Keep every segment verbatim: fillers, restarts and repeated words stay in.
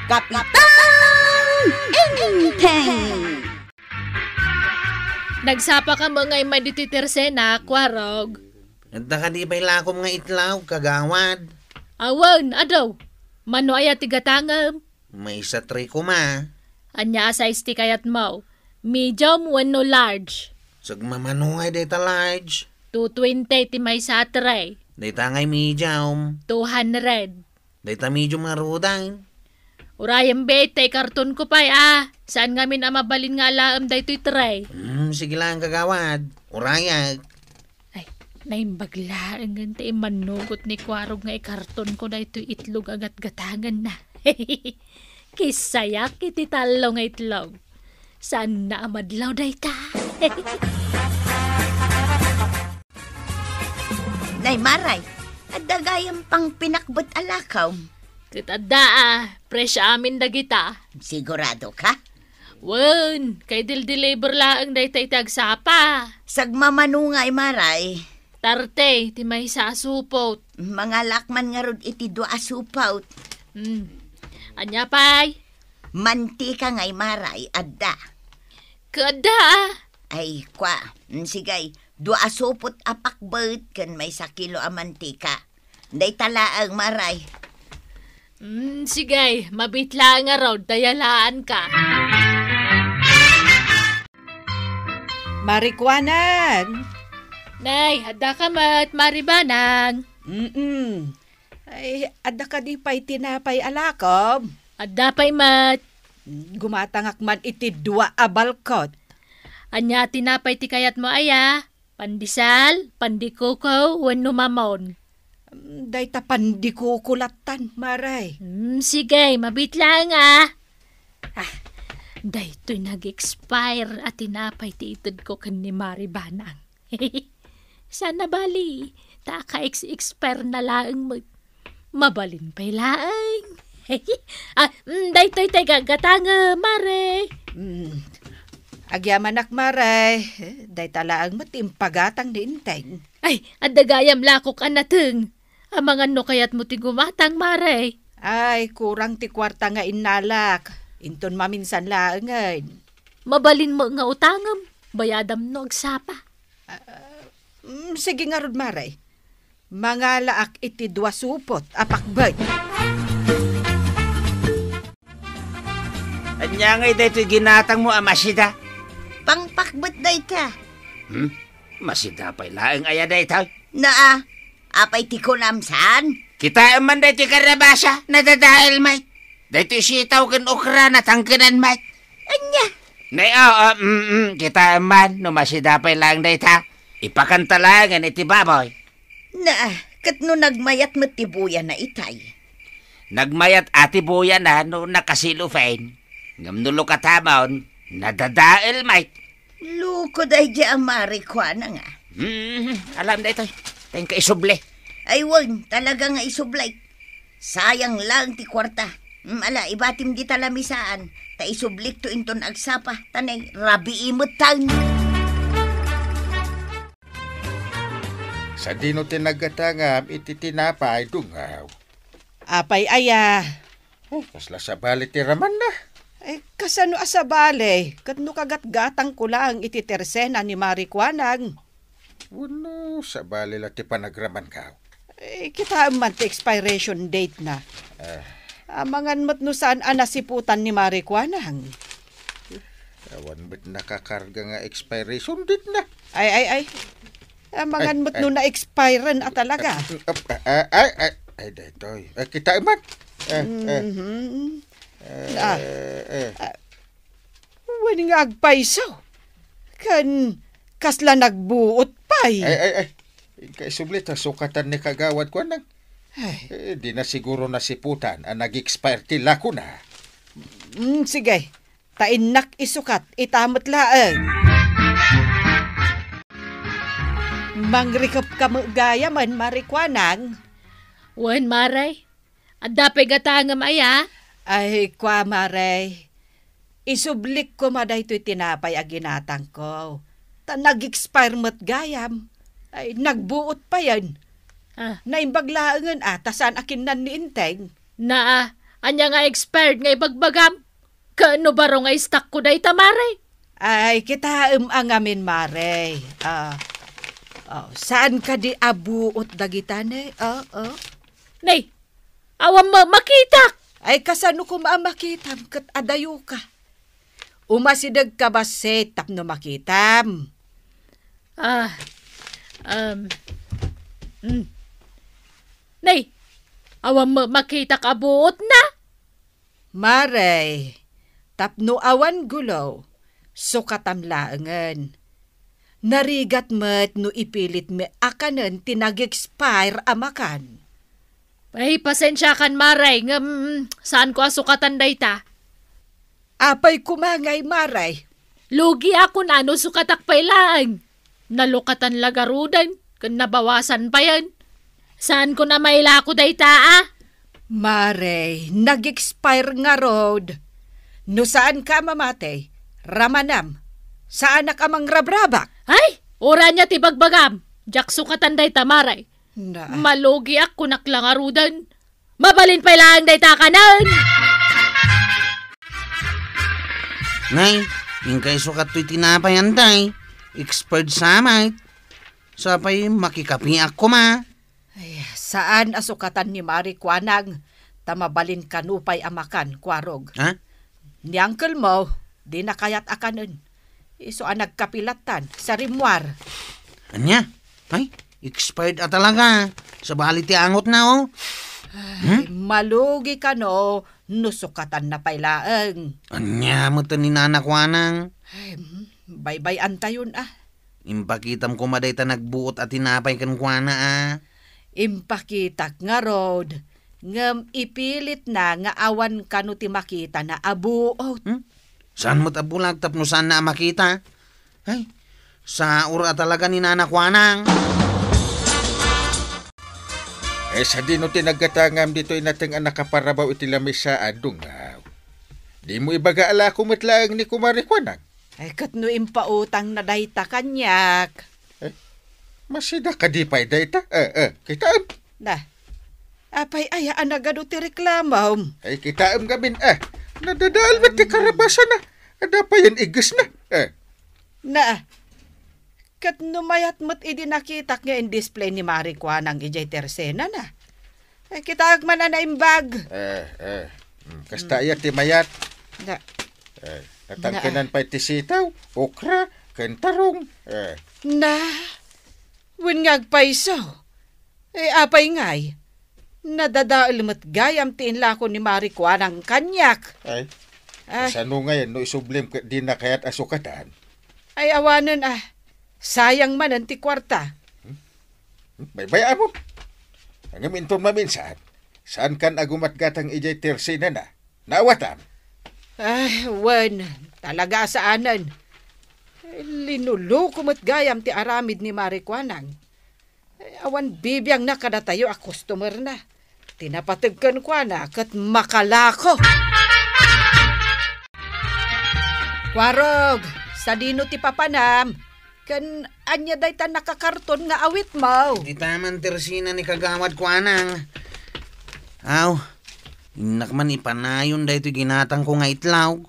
Kapitan Enteng! Nagsapa ka met nga immay ditoy tersena, Kuarog? Adda kadi pay lakom nga itlog, kagawad? Awan, adu. Mano aya ti gatangem? Maysa tray koma. Ania a size ti kayatmo? Medium wenno large? Sagmamano ngay dayta large? Two twenty ti maysa a tray. Dayta ngay medium. Two hundred. Dayta medium ngaruden. Urayem biit ta ikartonko pay a. Saan ngamin a mabalin nga alaem daytoy tray? Hmm, sige lang, kagawad. Urayak. Ay, naimbag laengen ti immanugot ni Kuarog nga ikartonko daytoy itlog a gatgatangenna. Kisayak iti tallo nga itlog. Saanna a madlaw dayta. Nay, Maray, adda gayam pang pinakbet a lakom? Ket adda a, fresh amin dagita. Sigurado ka? Wen, kay dildeliver laeng dayta iti agsapa. Sagmamano nga, Maray? Tarte ti maysa a supot. Mangalaak man ngarud iti dua a supot. Hmm. Ania pay? Mantika nga, Maray, adda. Ket adda a? Ay, kua. Mm, sige, dua a supot a pakbet ken maysa kilo a mantika. Dayta laeng, Maray. Mm, sige, mabit laeng ngarud ta yalaanka. Marikuanang! Nay, adda ka met, Maribanang. Mm-mm. Ay, adda kadi pay tinapay a lakom? Adda pay met. Mm, gumatangak man iti dua a balkot. Ania tinapay ti kayatmo aya? Pandesal, pan de coco, wenno mamon? Mm, dayta pan de coco lattan, Maray. Mm, sige, mabit laeng a. Ah, daytoy nag-expire a tinapay ti itedko ken ni Maribanang. Saan a bali, ta aka-ex-expire na laeng met. Mabalin pay laeng. Ah, mm, daytoy tay gatgatangem, Mare. Mm. Agyamanak, Mare. Dayta laeng met ti impagatang ni Enteng. Ay, adda gayam lakok a nateng. Amangan no kayatmo ti gumatang, Mare. Ay, kurang ti kuarta nga innalak. Inton maminsan laengen. Mabalin met nga utangem. Bayadam no agsapa. Ah, mm, sige ngarud, Mare. Mangalaak iti dua supot a pakbet. Ania ngay daytoy ginatangmo a masida? Pangpakbet dayta. Hmm? Masida pay laeng aya daytoy? Naa, apay ti kunam saan? Kitaem man daytoy karabasa, nadadael met. Daytoy sitaw ken okra, natangkenan met. Ania? Nay, oo, mm, mm, kitaem man, no masida pay laeng dayta. Ipakanta laengen iti baboy. Na, ket no nagmayat met ti buyana itay? Nagmayat a ti buyana no nakasilupin. Ngem no lukatamon, nadadael met. Loko daydi a Mare Kuanang a. Hmm, alam daytoy. Tengka isubli. Ay wen, talaga nga isubli. Sayang laeng ti kuarta. Hmm, ala, ibatim dita lamisaan. Ta isublikto inton agsapa. Ta nay, rabii met taen. Sadino ti naggatangam iti tinapay, Dungaw? Apay aya? Oh, kasla sabali ti ramanna. Ay, kasano a sabali? Ket no kagatgatangko laeng iti tersena ni Mare Kuanang. Wenno sabali la ti panagramanko? Eh, kitaem man ti expiration date na. Ah. Amangan met no saan a nasiputan ni Mare Kuanang. Awan met nakakarga nga expiration date na. Ay, ay, ay. Amangan met no na-expiren a talaga. Ay, ay, ay, ay, daytoy. Ay, kitaem man. Eh, eh. Mhm. Eh, ah. Eh. Ah, wen nga agpayso. Ken kasla nagbuot pay. Ay, ay, ay. Inka isubli ta sukatan ni Kagawad Kuanang. Ay. Eh, di na siguro nasiputan a nag-expire ti lakona. Mm, sige. Ta innak isukat ita met laeng. Mangrikep ka met gayamen, Mare Kuanang. Wen, Mare. Adda pay gatangem aya? Ay, kua, Mare. Isublik koma daytoy tinapay a ginatangko. Ta nag-expire met gayam. Ay, nagbuot payen. Ah. Naimbag laengen a ta saan a kinnan ni Enteng. Naa, Ania nga expired nga ibagbagam? Ken no baro nga istakko dayta, Mare? Ay, kitaem a ngamin, Mare. Ah, oh, saan kadi a buot dagita, ne? Oh, oh. Nay, awan ma-, makitak! Ay, kasano koma a makitam ket adayoka? Umasidegka bassit tapno makitam. Ah, um, mm. Nay, awan ma-, makitak a buot na? Mare, tapno awan gulo, sukatam laengen. Narigat met no ipilitmi a kanen ti nag-expire a makan. Ay, pasensiakan, Mare, ngem saanko a sukatan dayta. Apay koma ngay, Mare? Lugiak no sukatak pay laeng. Nalukatan la garuden, ken nabawasan payen. Saanko a mailako dayta, a? Mare, nag-expire ngarud. No saanka a mamati, ramanam. Saanak a mangrabrabak. Ay, uray ania ti bagbagam. Diak sukatan dayta, Mare. Na. Malugiak, kunak la ngaruden. Mabalin pay laeng dayta a kanen! Nay, inkay sukat toy tinapay, anday. Expired sa met. Sapay makikapiak koma. Ay, saan a sukatan ni Mari Kuanang, ta mabalin kano pay a makan, Kuarog. Ha? Ni uncle mo, dina kayat a kanen. Isu a nagkapi lattan, sa rimmuar. Ania? Ay, expired a talaga. Sabali ti angotna, oh. Ay, hmm? Malugi kano, no sukatanna pay laeng. Ania met ni Nana Kuanang? Ay, hmm, baybay-antayon, ah. Impakitam koma dayta nagbuot a tinapay kenkuana, a. Impakitak ngarud, ngem ipilitna nga awan kano ti makitana a buot. Hmm? Saan met a bulag tapno saanna a makita? Ay, saur a talaga ni Nana Kuanang. Eh, sadino ti naggatangam ditoy nateng a nakaparabaw iti lamesa a dungaw? Dimo ibaga a lako met laeng ni Kumare Kuanang? Ay, ket no impautangna dayta kaniak. Eh, masida kadi pay dayta? Eh, eh, kitaem. Na, apay aya a nagadu ti reklamom? Ay, kitaem ngamin, eh. Nadadael met ti karabasana. Adda payen igesna. Eh. Na, ket no mayat met idi nakitak nga in-display ni Mari Kuanang idiay tersenana. Ay, kitaek man a naimbag. Eh, eh. Hmm, kasta iya ti mayat. Na. Eh, natangkenan pay ti sitaw, okra, ken tarong. Eh. Na, wen nga agpayso. Eh, apay ngay? Nadadael met gayam ti inlako ni Mari Kuanang kaniak. Ay. Ay. Kasano ngayen no isublim ket dina kayat a sukatan? Ay, awanen, ah. Sayang manen ti kuarta. Hmm? Hmm? Baybay-amon. Ngem inton maminsan, saankan a gumatgatang idiay tersenana. Naawatam. Ah, wen, talaga a saanen. Linuloko met gayam ti aramid ni Mari Kuanang. Eh, awan bibiangna kadatayo a customerna. Ti napateg kenkuana ket makalako. Kuarog, sadino ti papanam? Ken ania dayta nakakarton nga awitmo? Dita man ti resina ni Kagawad Kuanang. Aw, innak man ipanayon daytoy ginatangko nga itlog.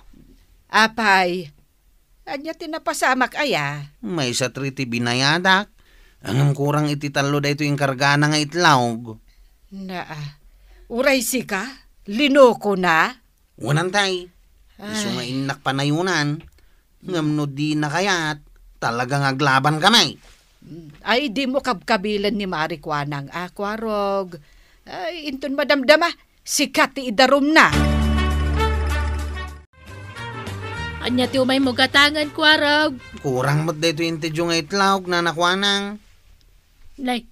Apay, ania ti napasamak aya? Maysa three ti binayadak. Ngem kurang iti tallo daytoy inkargana nga itlog. Naa, uray sika, linokona? Wen, tay. Isu nga innak panayonan. Ngem no dina kayat, talaga nga aglaban kami. Ay, dimo kabkabilen ni Mari Kuanang a, Kuarog. Ay, inton madamdama, sika ti idarumna. Ania ti umaymo gatangen, Kuarog? Kurang met daytoy intidio nga itlog, Nana Kuanang. Nay,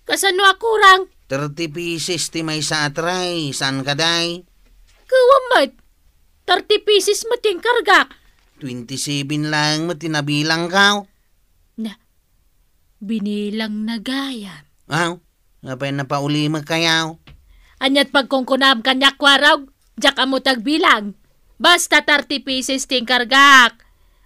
kasano a kurang? Thirty pieces ti maysa a tray, saan kadi? Kuam met. Thirty pieces met ti inkargak. Twenty-seven laeng met ti nabilangko. Na, binilang na gayam. Aw, apay napaulimek kayaw? Aniat pagkunkunam kaniak, Kuarog? Diak ammo ti agbilang. Basta thirty pieces ti inkargak.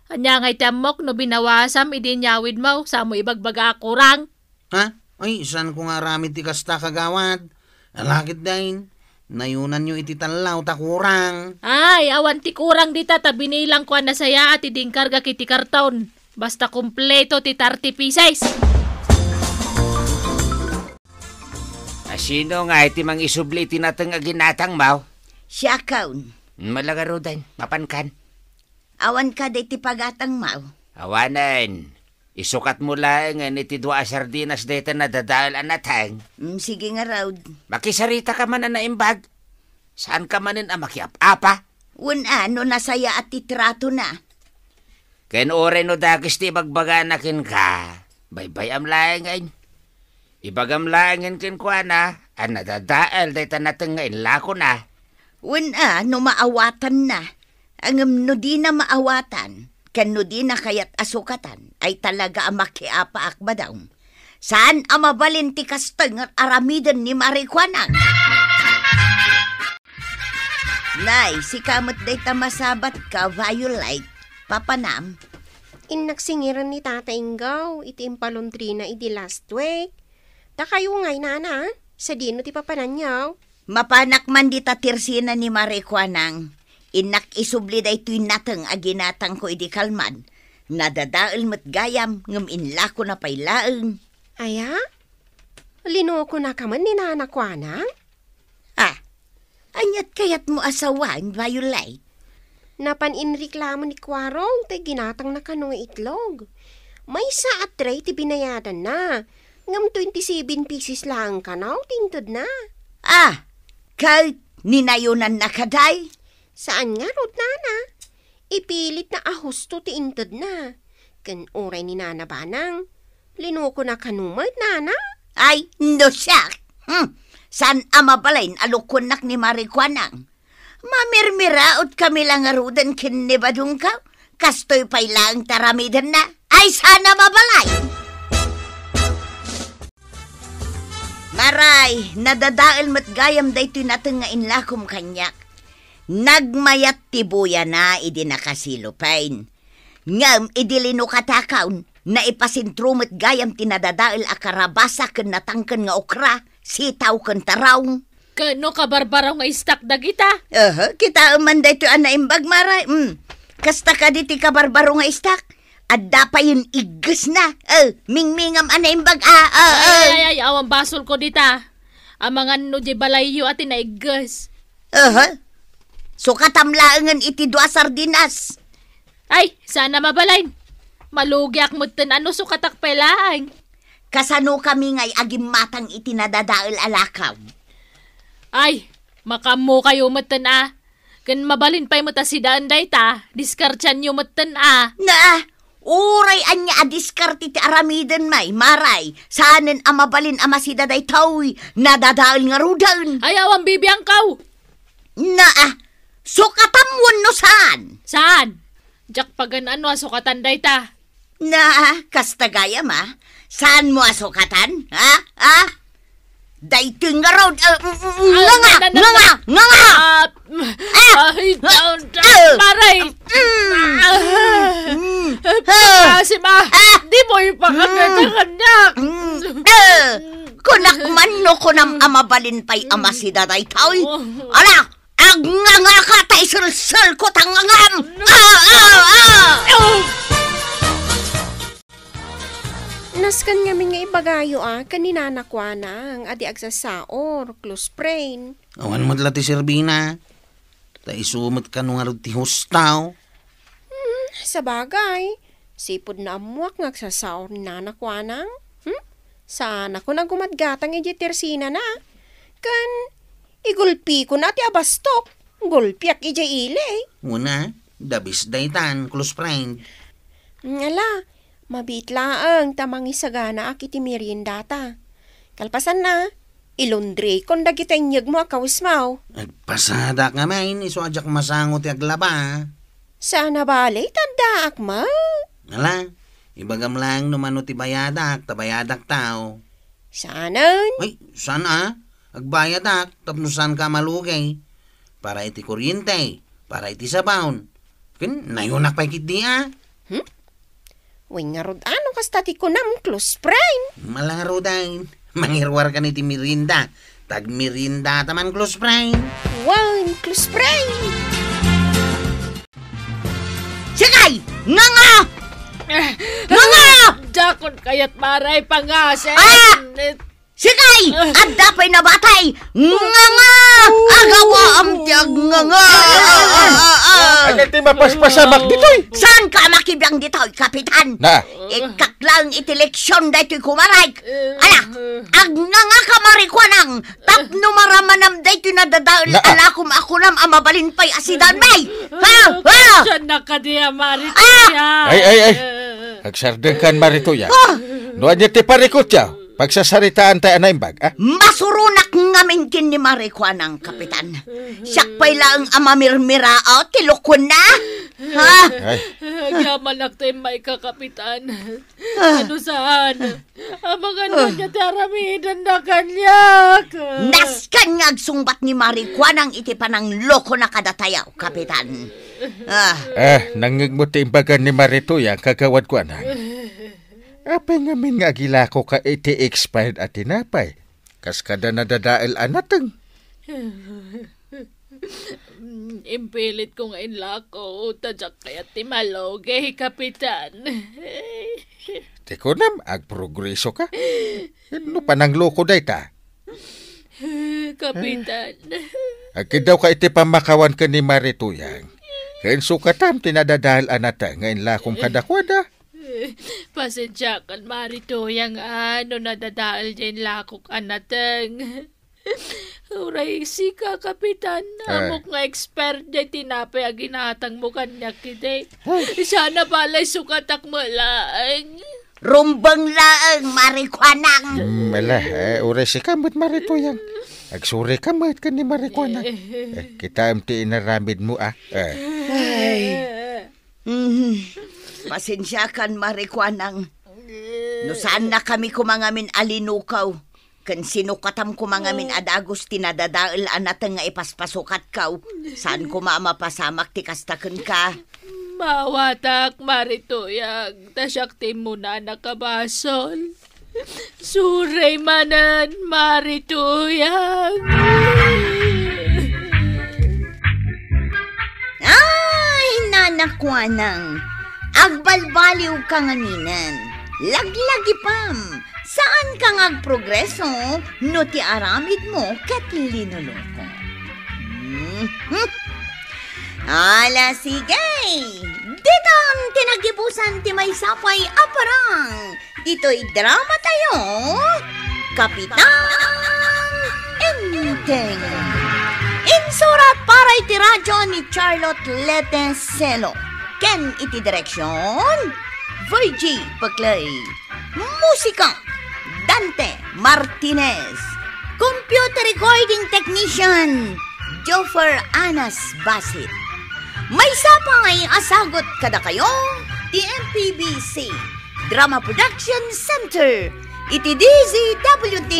Ania ngay ti ammok no binawasam idi inyawidmo, samo ibagbaga a kurang? Ha? Ay, saanko nga aramid ti kasta, Kagawad. Alakit dain. Nayunanyo iti tallaw ta kurang. Ay, awan ti kurang dita ta binilangko a nasayaat idi inkargak iti karton. Basta kompleto ti thirty pieces. A, sino nga iti mangisubli iti nateng a ginatangmo? Siakon. Mala ngaruden, mapankan. Awan kadi ti pagatangmo? Awanen. Isukatmo laengen iti dua a sardinas dayta nadadael a nateng. Mm, sige ngarud. Makisaritaka man a naimbag. Saanka manen a makiap-apa? Wen a, no nasayaat ti tratona. Ken uray no dakes ti ibagbagana kenka, baybay-am laengen. Ibagam laengen kenkuana a nadadael dayta nateng nga inlakona. Wen a, no maawatanna. Ngem no dina maawatan, ken no dina kayat a sukatan, ay talaga a makiapaak, madam. Saan a mabalin ti kastoy nga aramiden ni Marikuanang. Nay, sika met dayta masabatka, Violet. Papanam? Innak singiran ni Tata Inggaw iti impalondrina idi last week. Dakayo ngay, nana, sadino ti papananyo? Mapanak man dita tersina ni Marikuanang. Innak isubli daytoy nateng a ginatangko idi kalman. Nadadael met gayam ngem inlakona pay laeng. Aya? Linukonaka man ni Nana Kuanang? Ah, ania't kayatmo a sawen, Violet? Napan inreklamo ni Kuarong ti ginatangna kano nga itlog. Maysa a tray ti binayadanna, ngem twenty-seven pieces laeng kano ti intedna. Ah, ket ninayonanna kadi? Saan ngarud, nana. Ipilitna a husto ti intedna. Ken uray ni Nana Banang, linukona kano met, nana? Ay, no siak! Hmm, saan a mabalin a lukuennak ni Marikuanang. Mamirmiraot kami la ngaruden ken ni Badongko. Kastoy pay laeng ti aramidenna. Ay, saan a mabalin! Maray, nadadael met gayam daytoy nateng nga inlakom kaniak. Nagmayat ti buyana idi nakasilupin. Ngem idi linukatakon, naipasentro met gayam ti nadadael a karabasa ken natangken nga okra, sitaw ken tarong. Ken no kabarbaro nga istak dagita? Aha, kitaem man daytoy a naimbag, Maray. Mm. Kasta kadi ti kabarbaro nga istak? Adda payen iggesna. Eh, mingmingam a naimbag, ah, ah, ah. Ay, ay, ay, awan basolko dita. Amangan no di balayyo a ti naigges. Aha. Sukatam laengen iti dua sardinas. Ay, saan a mabalin. Malugiak metten a no sukatak pay laeng. Kasano kami ngay agimmatang iti nadadael a lakaw? Ay, makaammokayo metten a. Ken mabalin pay met a sidaen dayta, diskartianyo metten a. Na, uray ania a diskarte ti aramiden, may, Maray, saanen a mabalin a masida daytoy, nadadael ngaruden. Ay, awan bibiangkaw. Na, sukatam wenno saan? Saan? Diak pagan-ano a sukatan dayta. Na, kasta gayam, a? Saanmo a sukatan? Ha? Ha? Daytoy ngarud, ah, mm, mm, mm, nganga, nganga, nganga! Ah, ay, ah, ah, Maray! Mm. Ah, mm, ah, si Ma, ah, di mo ipakaganda kaniak. Mm, ah, kunak man no kunam a mabalin pay a masida daytoy. Oh. Ala, agngangaka ta iselselko ta ngangam! Ah, ah, ah! Nasken ngamin nga ibagayo a ken ni Nana Kuanang a di agsasaor, close friend. Awan met la ti serbina. Ta isu met kano ngarud ti hustaw. Hmm, sabagay. Sipud naammoak nga agsasaor ni Nana Kuanang. Hmm? Saanakon a gumatgatang idiay tersinana. Ken igulpikon a ti abastok. Gulpiak idiay ili. Una, dabis daytan, close friend. Ngala, mabiit laeng ta mangisaganaak iti meriendata. Kalpasanna, ilundrikon dagiti inyegmo a kawesmo. Agpasadak ngamin, isu a diak masango ti aglaba. Saan a bale, ta addaak met. Ala, ibagam laeng no mano ti bayadak, ta bayadak tao. Saanen? Ay, saan a? Agbayadak, tapno saanka a malugi. Para iti kuryente, para iti sabaon. Ken nayonak pay ketdi a. Hmm? Wen ngarud a no kasta ti kunam, close friend. Mala ngaruden, mangiruarkan iti merienda. Tagmerienda ta man, close friend. Wen, close friend. Sikay! Nganga! Eh, Nganga! Dakon kayat maray pangasen. Ah! Eh, Sikay! Ah! Adda pay nabatay! Nganga! Agawaam ti agnganga! Ah! Ah! Ah! Ah! Ania ti mapaspasamak ditoy? Saan ka makibiang ditoy, Kapitan? Na. Ikkak laeng iti leksyon daytoy kumarek. Ala, agnganga ka, Mari Kuanang, tapno maramanam daytoy nadadael a lakom a kunam a mabalin pay a sidaenmi. Ha? Ha? Sian na kadi a Mari Tuya. Ay, ay, ay. Agsardengkan, Mari Tuya. Ah. No ania ti parikutyo, pagsasaritaan tay a naimbag, ah? Masuronak ngamin ken ni Mari Kuanang, Kapitan. Siak pay laeng a mamirmirao ti lokuenna. Ha? Ay. Agyamanak ta immayka, Kapitan. Ah. Ano saan? Amangan ania ti aramidenda kaniak? Nasken nga agsungbat ni Mari Kuanang iti pananglokona kadatayo, Kapitan. Ah. Eh, nangngegmo ti imbagan ni Mari Tuya, Kagawad Kuanang. Apay ngamin nga agilakoka iti expired a tinapay? Kas kada nadadael a nateng. Impilitko nga inlako, ta diak kayat ti malugi, Kapitan. Ti kunam, agprogresoka. No panangloko dayta. Kapitan. Agkiddawka iti pammakawan ken ni Mari Tuyang. Ken sukatam ti nadadael a nateng nga inlakom kadakuada. Pasensiakan, Mari Tuyang, a no nadadael diay inlakok a nateng. Uray sika, Kapitan, ammok nga expert diay tinapay a ginatangmo kaniak idi. Saan a balay, sukatak met laeng. Rumbeng laeng, Mari Kuanang. Mm, ala, eh, uray sika met, Mari Tuyang. Agsurika met ken ni Mari Kuanang. Eh, kitaem ti inaramidmo, ah. Eh. Ay. Mhm. Pasensiakan, Mari Kuanang. No saannakami koma ngamin a linukaw, ken sinukatam koma ngamin a dagus ti nadadael a nateng nga ipaspasukatkaw, saan koma a mapasamak ti kasta kenka. Maawatak, Mari Tuyang, ta siak ti immunana a basol. Suray manen, Mari Tuyang. Ay, Nana Kuanang, agbalbaliwka ngaminen. Laglagipem, saanka nga agprogreso no ti aramidmo ket linuloko. Mhm. Ala, sige! Ditan ti nagibusan ti maysa pay a parang ditoy dramatayo, Kapitan Enteng. Insurat para iti radyo ni Charlotte Lete Celo, ken iti direksyon, Virgie Peclay. Musika, Dante Martinez. Computer recording technician, Joffer Anas Basit. Maysa pay a sagut kadakayo ti M P B C Drama Production Center iti D Z W T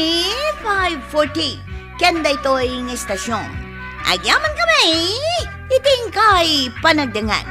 five forty ken daytoy nga istasyon. Agyamankami iti inkay panagdengngeg.